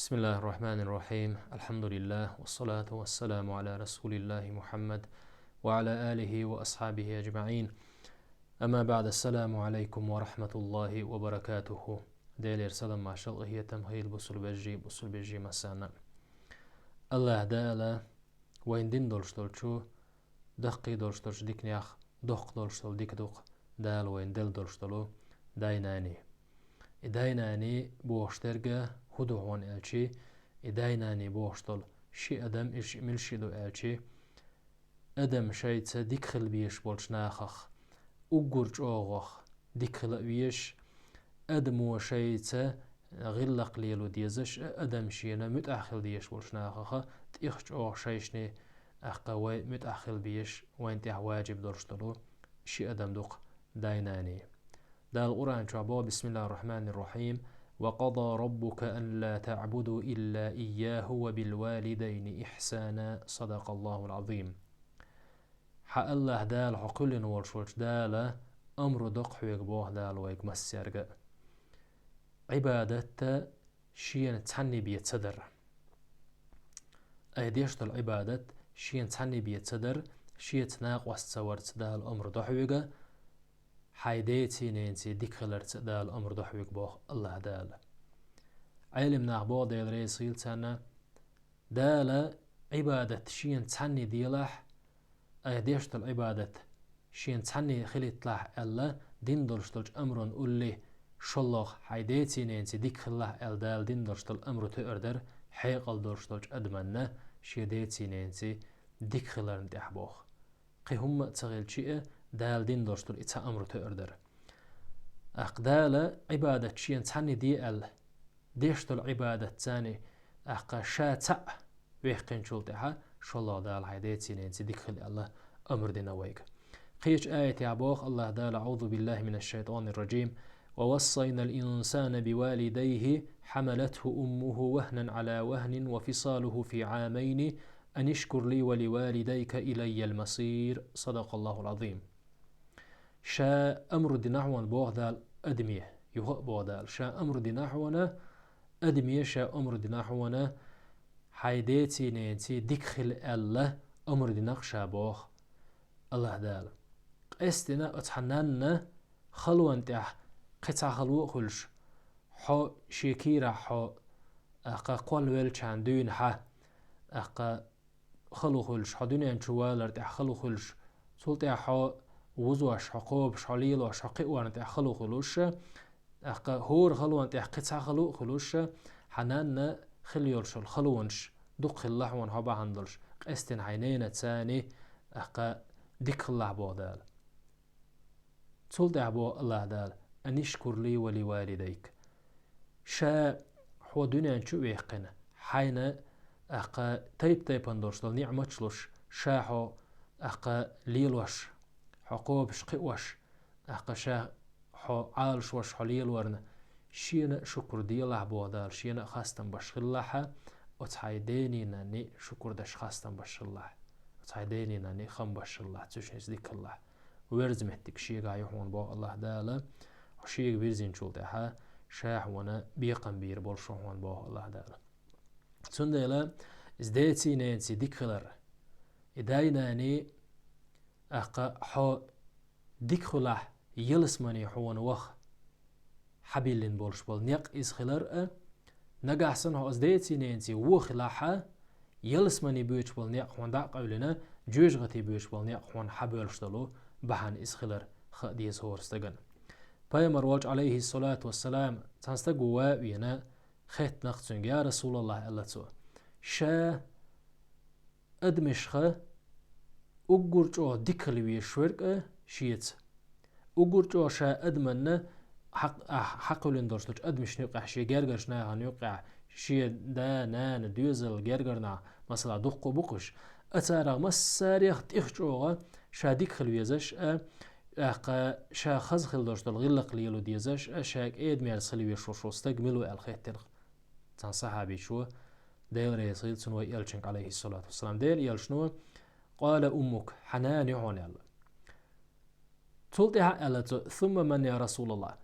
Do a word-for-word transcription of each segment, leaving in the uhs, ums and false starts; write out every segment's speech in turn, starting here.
بسم الله الرحمن الرحيم. الحمد لله، والصلاة والسلام على رسول الله محمد وعلى آله وأصحابه أجمعين. أما بعد، السلام عليكم ورحمة الله وبركاته. Делера салам, маршал, къахетам хийла бусулба вежарий, бусулба вежарий массарна. Аллахь Дала вайна дина долуш долчу, даккхий долуш долчу диканех доккха долуш долу дика ду-кх Дала вайна делла долуш долу дай-наний. И дай-наний бохуш дерг хӀун ду хьуна аьлчи, и дай-наний бохуш долу ши адам, и ши мила ши ду аьлчи, адам шайца дика хила безаш болчу нахах уггар чӀогӀах дика хила а везаш, адамо шайца гӀиллакх лело дезаш а, адам шена муьтӀахь хила дезаш болчу нахаха тӀех чӀогӀа шайшне, тӀаккха вай муьтӀахь хила безаш, вайна тӀехь важиб долуш долу ши адам ду-кх дай-наний. Дала Къуръан чохь боху: بسم الله الرحمن الرحيم. وقضى ربك ألا تعبدوا إلا إياه وبالوالدين إحسانا. صدق الله العظيم. Хьан Аллахь Дала, хьо кхоьллина волуш волчу Дала амру до-кх хьоьга, боху Дала вайга массаьрга а. Ӏибадат шена цхьанне бен ца дар. Айхьа деш долу Ӏибадат шена цхьанне бен ца дар, шеца накъост ца варца Дала амру до хьоьга, хьайн деций-ненаций дика хиларца Дала амру до хьоьга, боху Аллахь Дала. Ӏелам нах боху, Дела реза хийла царна, Дала Ӏибадат шена цхьанне делахь, айхьа деш долу Ӏибадат шена цхьанне хилийталахь аьлла, дина долуш долчу амрун улле, шолгӀа хьайн деций-ненаций дика хилалахь аьлла Дала дина долуш долу амру тоьар дара хьекъал долуш долчу адаманна шен деций-ненаций дика хиларна тӀехь, боху. Кхин хӀумма а ца хилчи а, Дала дина долуш долу и цхьа амру тоьар дара. ТӀаккха Дала Ӏибадат шена цхьанне де аьлла, деш долу Ӏибадат царна, тӀаккха ша цхьаъ ваьккхинчул тӀаьхьа, шолгӀа Дала хьайн деций-ненаций дика хила аьлла амру дина вайга. Кхечу аятехь боху Аллахь Дала: أعوذ بالله من الشيطان الرجيم. ووصينا الإنسان بوالديه حملته أمه وهنا على وهن وفصاله في عامين أن اشكر لي ولوالديك إلي المصير. صدق الله العظيم. Ша амру дина хьуна, боху Дала, адаме, юха а боху Дала, ша амру дина хьуна, адаме, ша амру дина хьуна, хьайн деций-ненаций дика хила аьлла амру дина-кх ша, боху Аллахь Дала. Къаьстина оцу хьан нанна халонна тӀехь кхин цхьа хало а хуьлуш, хьо шен кийрахь хьо, тӀаккха кхолла веллачхьана дуьйна хьан, тӀаккха хало хуьлуш, хьо дуьнен чу валар тӀехь хало хуьлуш, цул тӀаьхьа хьо вузош, хьо кхобуш, хьо лелош, хьо кхиорна тӀехь хало хуьлуш, тӀаккха хӀора халонна тӀехь кхин цхьа хало а хуьлуш, хьан нанна хила йолуш йолу халонаш дукха хилла хьуна хьо бахьана долуш, къаьстина хьайн ненаца царна, тӀаккха дика хилалахь, боху Дала. Цул тӀаьхьа боху Аллахь Дала: أن اشكر لي ولوالديك. Ша хьо дуьнен чу а ваьккхина, хьайна, тӀаккха тайп-тайпана долуш долу ниӀматаш луш, ша хьо, тӀаккха лелош, хьо кхобуш, кхиош, тӀаккха ша хьо Ӏалашвеш, хьо лелорна, шена а шукур делахь, боху Дала, шена а хастам беш хилалахь, оцу хьайн дений-нанний шукур деш хастам беш хилалахь, оцу хьайн дений-нанний хам беш хилалахь, цуьнан иза дика хилалахь. Верза меттиг шегахь ю хьуна, боху Аллахь Дала, хьо шега вирзинчул тӀаьхьа ша хьуна бекхам бийр болуш ву хьуна, боху Аллахь Дала. Цундела иза деций-ненаций дика хилар, и дай-наний, тӀаккха хьо дика хуьлахь, ялсамане хьуна ваха хьабиллина болуш болу некъ иза хилар а, нагахь санна хьо оцу деций-ненаций вон хилахь а, ялсамане боьдуш болу некъ хьуна дӀа а къевлина, жоьжахате боьдуш болу некъ хьуна хьабоьллуш долу бахьана иза хилар хаа деза хӀора стагана. Пайхамар волчу, Ӏалайхиссалату вассалам, цхьана стага ван а вена, хаьттина-кх цуьнга: «Я Расулаллахь, — аьлла цо, — ша адамашха уггар чӀогӀа дика хила везаш верг а шеца. Уггар чӀогӀа ша адаманна хьакъ-, ахь хьакхуьллина долуш долчу адамашна юкъехь, шен гергарчу нахана юкъехь, шен да, нана, доьзал, гергара нах, масала, дуккха а бу-кх уьш, а царах массарех тӀех чӀогӀа ша дика хила везаш а, тӀаккха ша хаза хила долуш долу гӀиллакх лело дезаш а, ша кӀеда-мерза хила везаш волуш волу стаг мила ву?» — аьлла хаьттина-кх цхьана сахьабичо, Дела реза хийла цунна, вай элчанга, Ӏалайхиссалату вассалам. Дела элчано: «Къала уммук, хьан нана ю хьуна», — аьлла. Цул тӀаьхьа аьлла цо: «Сумма ман, я Расулаллахь?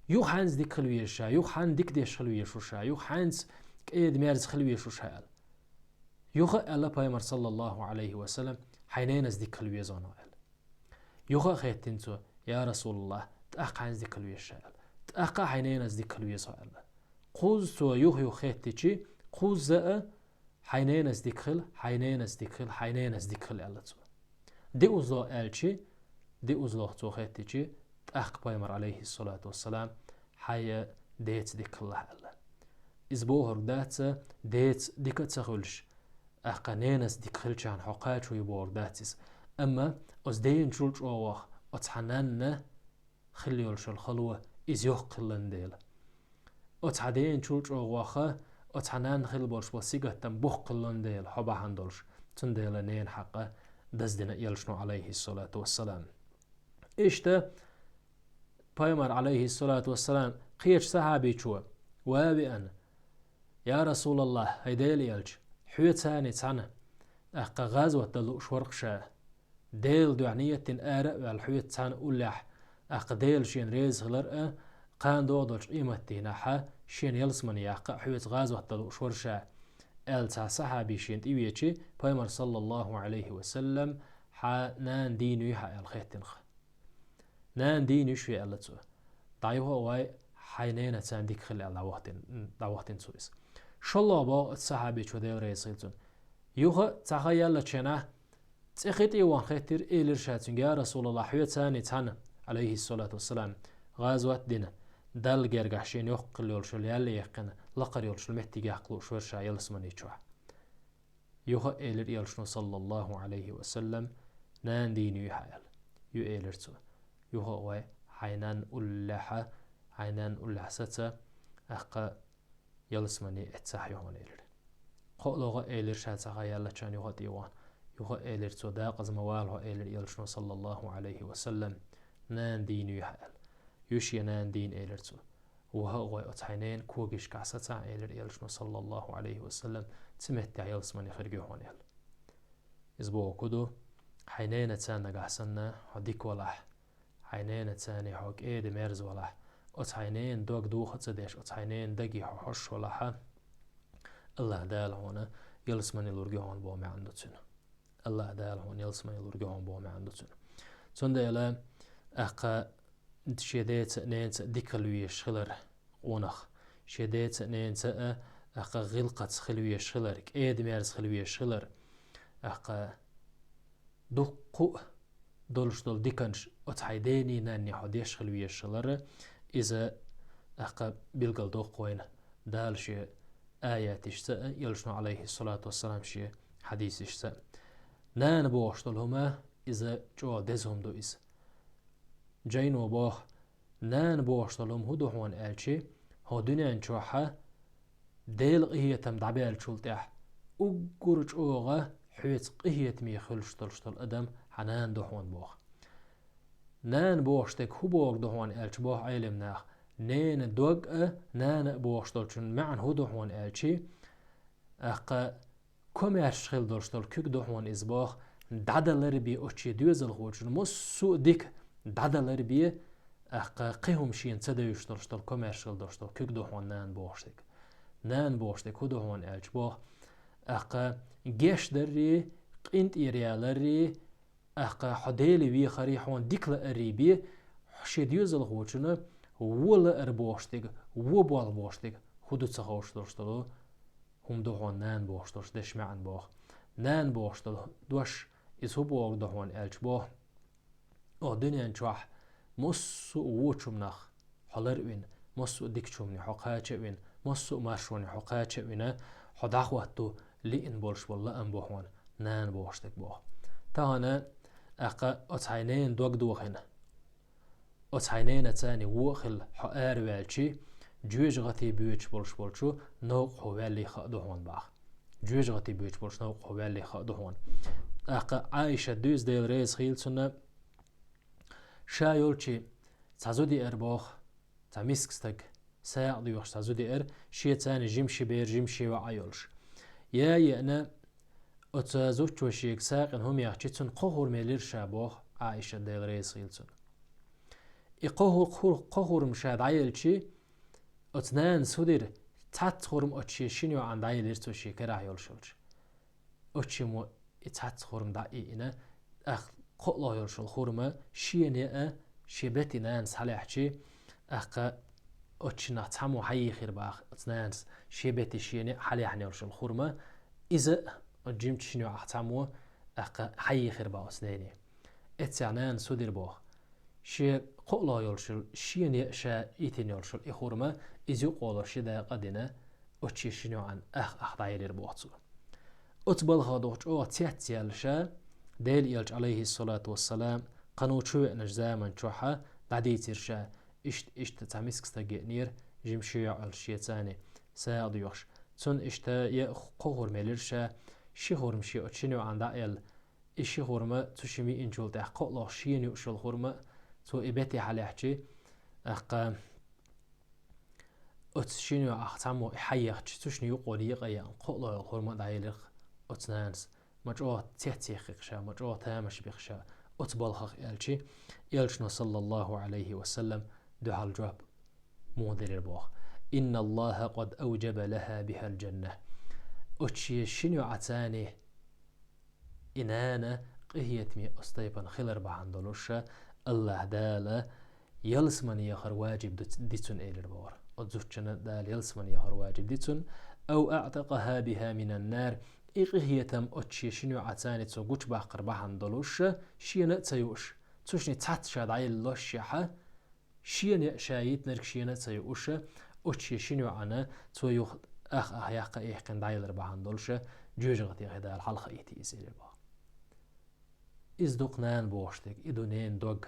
Юха хьаьнца дика хила веза ша, юха хьан дика деш хила веза шу ша, юха хьаьнца кӀеда-мерза хила везаш ва ша аьлла. Юха а аьлла пайхамара, саллаллаху Ӏалайхи ва саллам, хьайн нанас дика хила везаш ва аьлла. Юха а хаьттина цо: «Я Расулаллахь, тӀаккха хьайнас дика хила везаш ша аьлла? ТӀаккха а хьайн нанас дика хила везаш ва ша аьлла?» Кхузза цо юха-юха хаьттича, кхузза а: «Хьайн нанас дика хила, хьайн нанас дика хила, хьайн нанас дика хила», аьлла цо. ДиъаззалгӀа аьлча, диъаззалгӀа цо хаьттича, тӀаккха пайхамара, Ӏалайхи ссалату вассалам: «Хьай деца дика хилалахь», аьлла. Из бохург дац, деца дика а ца хуьлуш, тӀаккха нанас дика хилча хьо кхачо ю бохург дац из. Амма оцу дена чул чӀогӀа оцу хьан нанна хилла йолуш йолу хало, иза йоккха хилла дела. Оцу хьан дена чул чӀогӀа оцу хьан нанна хилла болуш болу сингаттам боккха хилла дела, хьо бахьана долуш, цундела ненан хьакъ даздина элчано, Ӏалайхи ссалату вассалам. Иштта пайхамар, Ӏалайхи ссалату вассалам, кхечу сахьабичо ван а веана: «Я Расулаллахь, хӀай Делан элча, хьоьца цхьаьна, тӀаккха гӀазот дан лууш вара-кх ша. Делан дуьхьа нийят дина ара а ваьлла хьоьца цхьаьна уллехь, тӀаккха Дела шена реза хилар а, кхана догӀу долчу къематдийнахь шена ялсамане яккха а хьоьца гӀазот дан лууш вара ша», аьлла цхьа сахьаби шена тӀевеача, пайхамара, саллаллаху Ӏалайхи ва саллам: «Хьан нана дийна вуй хьан?» аьлла хаьттина-кх. «Нана дийна вуьш ву», аьлла цо. «ДӀа юха а гӀой, хьайн нанас цхьаьна дика хила», аьлла, дӀавахтина, дӀавахтина цо иза. ШолгӀа боху оцу сахьабичо, Дела реза хила цунна. Юха а цхьа хан яьллачу хенахь, цӀе хи тӀе а вахана хаьттира, элира ша цуьнга: «Я Расулаллахь, хьоьца цхьаьна, Ӏалайхи ссалату вассалам, гӀазот а дина, Далла гергахь шена йоккха хилла йолуш йолу ял а яьккхина, лакхара йолуш йолу меттиг яккха лууш вара ша ялсамани чохь». Юха а элира элчано, саллаллаху Ӏалайхи ва саллам: «Нана дийна вуй хьан?» аьлла. Ю, элира цо. Юха а гӀой, хьайн нанна уллехь, хьайн нанна уллехь саца, тӀаккха ялсамане эццахь ю хьуна, элира. КхоалгӀа а элира ша цхьа хан яьллачу хенахь юха а тӀе а вахана. Юха а элира цо: «Декъаза ма вала хьо», элира элчано, саллаллаху Ӏалайхи ва саллам: «Нана дийна вуй хьан?» аьлла. Ю, шен нана дийна, элира цо. Юха а гӀой, оцу хьайн ненан когашкахь сацахь, элира элчано, саллаллаху Ӏалайхи ва саллам, цу меттехь ялсамане хирг ю хьуна аьлла. Иза бохург ду, хьайн нанас цхьаьна нагахь санна хьо дика валахь, хьайн нанас цхьаьна хьо кӀеда-мерза валахь, оцу хьайн ненан дог доха а ца деш, оцу хьайн ненан даге хьо хьожуш валахь, АллахӀ Дала хьуна ялсамане лург ю хьуна боху маьӀна ду цуьнан. АллахӀ Дала хьуна ялсамане лург ю хьуна боху маьӀна ду цуьнан. Цундела, тӀаккха шен деца а, ненаца а дика хила везаш хилар къонах, шен деца а, ненаца а, тӀаккха гӀиллакхаца хила везаш хилар, кӀеда-мерза хила везаш хилар, тӀаккха дуккха а долуш долу диканаш оцу хьайн дений, нанний хьо деш хила везаш хилар, иза, тӀаккха, билгалдоккху вайна Дала шен аяташца а, элчано, Ӏалайхи ссалату вассалам, шен хьадисашца а. Нана бохуш долу хӀума, иза чӀогӀа деза хӀума ду иза. Жайно боху: «Нана бохуш долу хӀума хӀун ду хьуна?» аьлча, хӀокху дуьнен чохь Делан къинхетам дӀабаьллачул тӀаьхьа уггар чӀогӀа хьоьца къинхетаме хуьлуш долуш долу адам хьан нана ду хьуна боху. Нана бохуш дерг хӀун бохург ду хьуна аьлча, боху Ӏелам наха, ненан дог а, нана а бохуш долчун маьӀна хӀун ду хьуна аьлча, тӀаккха, комаьрша хила долуш долу куьг ду хьуна иза боху, дӀадалар бен оцу шен доьзалхочун массо а дика дӀадалар бен, тӀаккха, кхин хӀума шена ца девзаш долуш долу комаьрша хила долуш долу куьг ду хьуна нана бохуш дерг. Нана бохуш дерг хӀун ду хьуна аьлча боху, тӀаккха, гечдаррий, къинтӀера яларрий, тӀаккха, хьо Деле вехарий, хьуна дика лааррий бен, шен доьзалхочун вон лаар бохуш дерг, вон болх бохуш дерг хӀун ду ца хууш долуш долу хӀума ду хьуна нана бохуш долуш дерш маьӀна боху. Нана бохуш долу дош, иза хӀун бохург ду хьуна аьлча боху, хӀокху дуьнен чохь массо а вочу хӀуманах хьо лар а вина, массо а дикачу хӀумане хьо кхача а вина, массо а маршоне хьо кхача а вина, хьо дӀахӀотто лиъна болуш болу лаам бу хьуна нана бохуш дерг боху. Тахана, тӀаккха, оцу хьайн ненан дог дохийна, оцу хьайн ненан цӀарна вон а хилла хьо араваьлча, жоьжахати боьдуш болуш болчу новкъахь хьо ваьллий хаа ду хьуна боху. Жоьжахати боьдуш болчу новкъахь хьо ваьллий хаа ду хьуна. ТӀаккха Ӏайшат дуьйцу, Дела реза хуьлда цунна, ша йолчу цхьа зуда еара боху, цхьа миска стаг, сагӀа доьхуш цхьа зуда еара, шен цӀарна жима ши бер, жима ши йоӀ а йолуш. Яа еана, оцу зудчо шега сагӀина хӀума яхча, цунна кхо хурма елира ша боху Ӏайшат, Дела реза хуьлда цунна. И кхо ху-, кхо хурма ша дӀаелча, оцу нанас хӀун дира, цхьацца хурма оцу шен шина йоӀана дӀаелира цо шен карахь йолуш йолчу. Оцу шиммо и цхьацца хурма дӀа а йиъна, тӀаккха кхоалгӀа йолуш йолу хурма шена а, шен бетин нанас хьалаьхьчи, тӀаккха оцу шиннах цхьаммо хьайийхира боху, оцу нанас шен бетин шена а хьалаяьхьна йолуш йолу хурма, иза а оцу жимачу шина йоӀах цхьаммо, тӀаккха хьайийхира боху оцу нене. Эццехь нанас хӀун дира боху? Шен кхоалгӀа йолуш йолу, шена а ша йитина йолуш йолу и хурма, иза юкъа волуш ши дакъа а дина, оцу шен шина йоӀана ах-ах дӀаелира боху цо. Оцу балхах духу чӀогӀа цецъяьлла ша, Делан элча, Ӏалайхиссалату вассалам, кхано чу веанчу заман чохь дӀадийцира ша, иштта, иштта цхьа миска стаг еанера, жима шен йоӀ йолуш шеца а сагӀа доьхуш. Цунна иштта я кхо хурма елира ша, ши хурма шен оцу шина йоӀана дӀа а елла, и ши хурма цу шимма йиъначул тӀаьхьа кхоалгӀа шена юуш йолу хурма, цо и бете хьалаьхьчи, тӀаккха оцу шина йоӀах цхьаммо и хьайехча, цу шинна юкъа волу екъа а яьхна, кхоалгӀа йолу хурма а дӀаелира оцу нанас. Ма чӀогӀа цецъяьккхи ша, ма чӀогӀа тамаш бихи ша оцу балхах аьлчи, элчано, саллаллаху Ӏалайхи ва саллам, дуьхьал жоп муха делира боху: «Инна Аллаха къад авжаба лаха бихал джанна». Оцу шен шина йоӀаца и нана къинхетаме оцу тайпана хилар бахьана долуш, Аллаха Дала ялсамане яхар ваджиб ду-, ди цунна элира бохура. Оцу зудчунна Дала ялсамане яхар ваджиб ди цунна. «Ав аӀтакъаха биха минан нар». И къинхетам оцу шен шина йоӀаца цо гучубаккхар бахьана долуш, шена а ца юуш, цу шинна цхьацца ша дӀаеллошшехь, шена а ша йитинарг шена а ца юуш, оцу шен шина йоӀана цо юха ах-ах яккха а яьккхина дӀаелар бахьана долуш, жоьжахате хи Дала хьалха а йити иза элира боху. Иза ду-кх нана бохуш дерг, и ду ненан дог,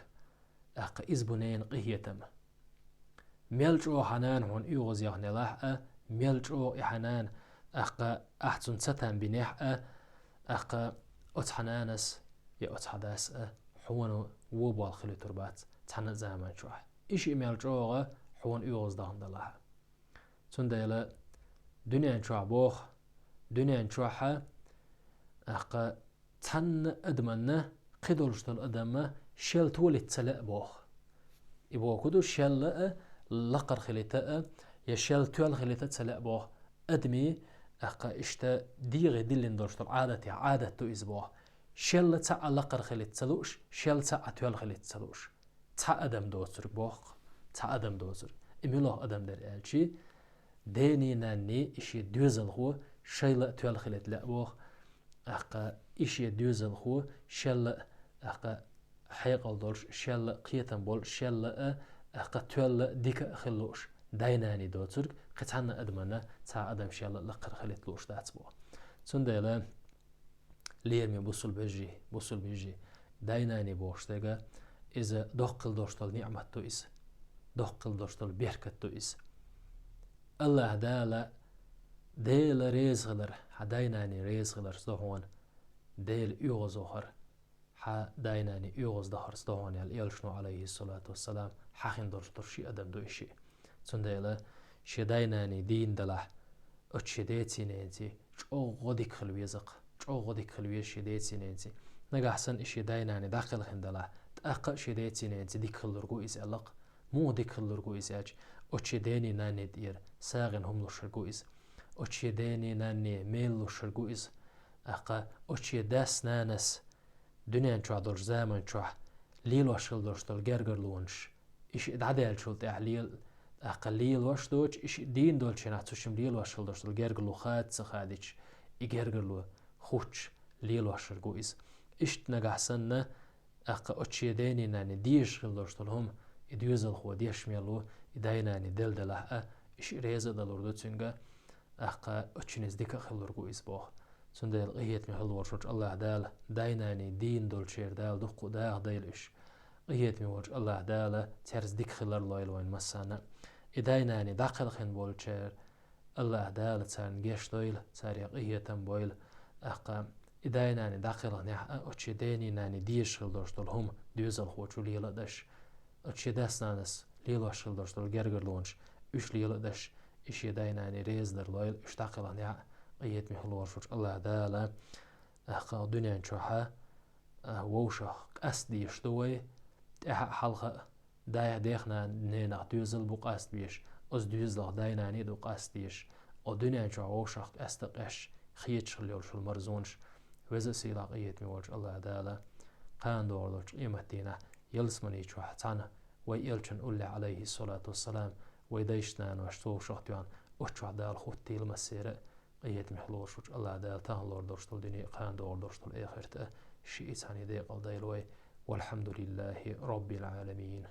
тӀаккха иза бу ненан къинхетам. Мел чӀогӀа хьан нана хьуна оьгӀаз яхна елахь а, мел чӀогӀа и хьан нана, тӀаккха ахь цунна цатам бинехь а, тӀаккха оцу хьан нанас я оцу хьан дас а хьуна вон болх хилуьйтур бац цхьана а заман чохь. И шиъ мел чӀогӀа хьуна оьгӀаз дахна далахь а. Цундела дуьнен чохь боху, дуьнен чохь а, тӀаккха цхьанна адаманна кхидолуш долу адамна шел толита ца лаьа боху. И боху ду, шелла а лакхара хилита а, я шел тоьлла хилита а ца лаьа боху. Адамийн, тӀаккха иштта дегӀе диллина долуш долу Ӏадатех Ӏадат ду иза боху. Шелла цхьаъ а лакхара хилита ца лууш, шел цхьаъ а тоьлла хилита ца лууш. Цхьа адам доцург боху, цхьа адам доцург. И муьлха адам дара аьлчи, дений, нанний и шен доьзалхо шелла а тоьлла хилита лаьа боху, тӀаккха и шен доьзалхо шелла а, тӀаккха хьекъал долуш, шелла а кхетам болуш, шелла а, тӀаккха тоьлла а дика а хила лууш, дай-наний доцург кхин цхьанна адаманна цхьа адам шелла а лакхара хилита лууш дац боху. Цундела, лераме бусулба вежарий, бусулба йижарий, дай-наний бохуш дерг, иза доккха хила долуш долу ниъмат ду иза, доккха хила долуш долу беркат ду иза. Аллаха Дала, Дела реза хилар, хьан дай-наний реза хиларца ду хьуна Дела оьгӀазвахар, хьан дай-наний оьгӀаздахарца ду хьуна аьлла, элчано, Ӏалайхиссалату вассалам, хьахийна долуш долу ши адам ду и шиъ. Цундела шен дай-наний дийна далахь, оцу шен деций-ненаций чӀогӀа дика хила веза-кх, чӀогӀа дика хила веза шен деций-ненаций. Нагахь санна и шен дай-наний дӀакхелхина далахь, тӀаккха а шен деций-ненаций дика хила лург ву иза аьлла-кх. Муха дика хила лург ву иза аьлча, оцу шен дений-нанний тӀера сагӀина хӀума лушург ву иза. Оцу шен дений-нанний мел лушург ву иза. ТӀаккха оцу шен дас-нанас дуьнен чохь долчу заман чохь лелош хила долуш долу гергарлонаш, и шиъ дӀадаьллачул тӀаьхьа лела, тӀаккха лелош доцуш, и шиъ дийна долчу хенахь цу шимма лелош хила долуш долу гергарло хада ца хадийча, и гергарло хуттуш лелош хир гу иза. Иштта нагахь санна, тӀаккха оцу шен дений-нанний дезаш хила долуш долу хӀума и доьзалхо деш мел ву, и дай-наний делла делахь а, и шиъ реза а далур ду цуьнга, тӀаккха оцу шинна иза дика а хила лург ву иза боху. Цундела къинхетаме хила волуш волчу Аллаха Дала дай-наний дийна долчеран Дала дуккха а даха дайла уьш. Къинхетаме волчу Аллаха Дала цаьрца дика хилар лойла вайн массарна а. И дай-наний дӀакхелхина болчеран Аллаха Дала царна гечдойла, царех къинхетам бойла. ТӀаккха и дай-наний дӀакхелхинехь а, оцу шен дений-наний дезаш хила долуш долу хӀума доьзалхочо лела а даш, оцу шен дас-нанас лелош хила долуш долу гергарлонаш, уьш лела а даш, и шен дай-наний реза дар лойла, уьш дӀакхелхинехь а, къинхетаме хила волуш волчу Аллаха Дала, тӀаккха дуьнен чохь а, а, вовшах къаста дезаш ду вай, тӀаьхьа а, хьалха а, дай-, дех-нан-, ненах доьзал бу къаста безаш, оцу доьзалх дай-наний ду къаста дезаш, О дуьнен чохь вовшах къаьста къаьш хеташ хила йолуш йолу марзонаш, веза а сийлахь къинхетаме волчу АллахӀ Дала кхана догӀур долчу къематдийнахь ялсамани чохь цхьаьна вай элчан уллехь, Ӏалайхиссалату вассалам, вай дайшна-наношца вовшах тоьхна, оцу чохь Дала хӀуттийла массеран а къинхетаме хила волуш волчу АллахӀ Дала тахана лор долуш долу дуьне а, кхана догӀур долуш долу эхарт а, ши и цхьаьна декъала дойла вай. Валхьамдулиллахи Роббил Ӏаламин.